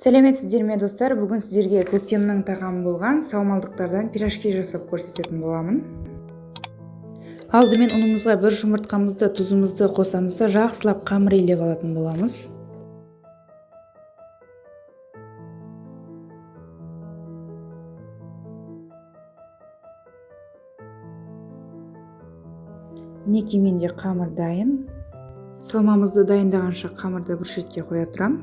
Сәлеметсіздер ме, достар? Бүгін сіздерге көктемнің тағамы болған саумалдықтардан пирожки жасап көрсететін боламын. Алдымен ұнымызға бір жұмыртқамызды, тұзымызды қосамыз да жақсылап қамыр илеп алатын боламыз. Мінекей, менде қамыр дайын. Салмамызды дайындағанша қамырды бір шетке қоя тұрам.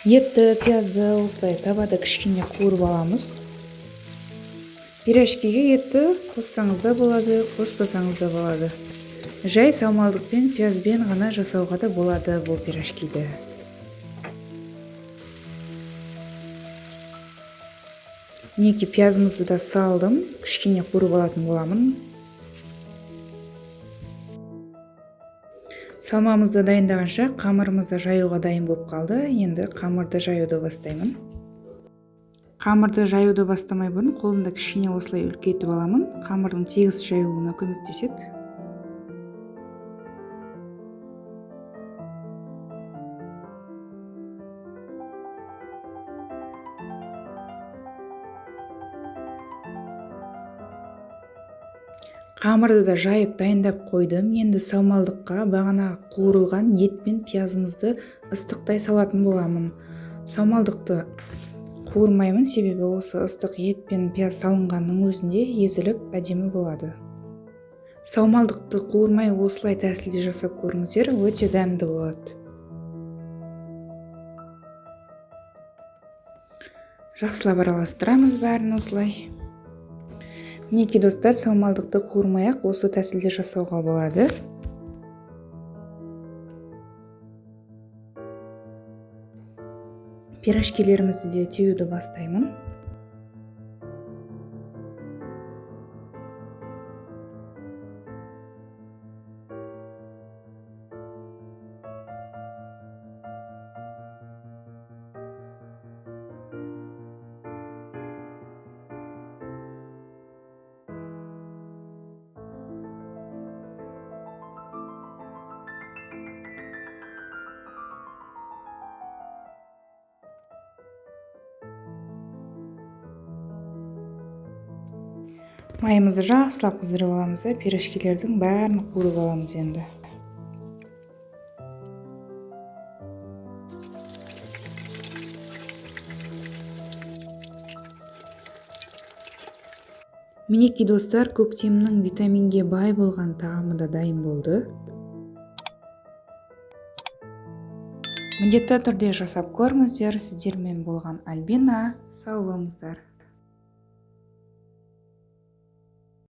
Етті, пиязды осылай табада кішкене қуырып аламыз. Пирожкиге етті қоссаңыз да болады, қоспасаңыз да болады. Жай саумалдықпен, пиязбен ғана жасауға да болады бұл пирожкиді. Мінекей, пиязымызды да салдым, кішкене қуырып алатын боламын. Салмамызды дайындағанша қамырымыз да жаюға дайын болып қалды. Енді қамырды жаюды бастаймын. Қамырды жаюды бастамай бұрын қолымды кішкене осылай үлкейтіп аламын. Қамырдың тегіс жаюына көмектеседі. Қамырды да жайып дайындап қойдым. Енді саумалдыққа бағана қуырылған ет пен пиязымызды ыстықтай салатын боламын. Саумалдықты қуырмаймын, себебі осы ыстық ет пен пияз салынғанның өзінде езіліп әдемі болады. Саумалдықты қуырмай осылай тәсілде жасап көріңіздер, өте дәмді болады. Жақсылап араластырамыз бәрін осылай. Мінекей, достар, саумалдықты қуырмай-ақ осы тәсілде жасауға болады. Пирожкилерімізді де теуді бастаймын. Майымызды жақсылап қыздырып аламыз да, пирожкилердің бәрін қуырып аламыз енді. Мінекей, достар, көктемнің витаминге бай болған тағамы да дайын болды. Міндетті түрде жасап көріңіздер. Сіздермен болған Альбина. Сау болыңыздар.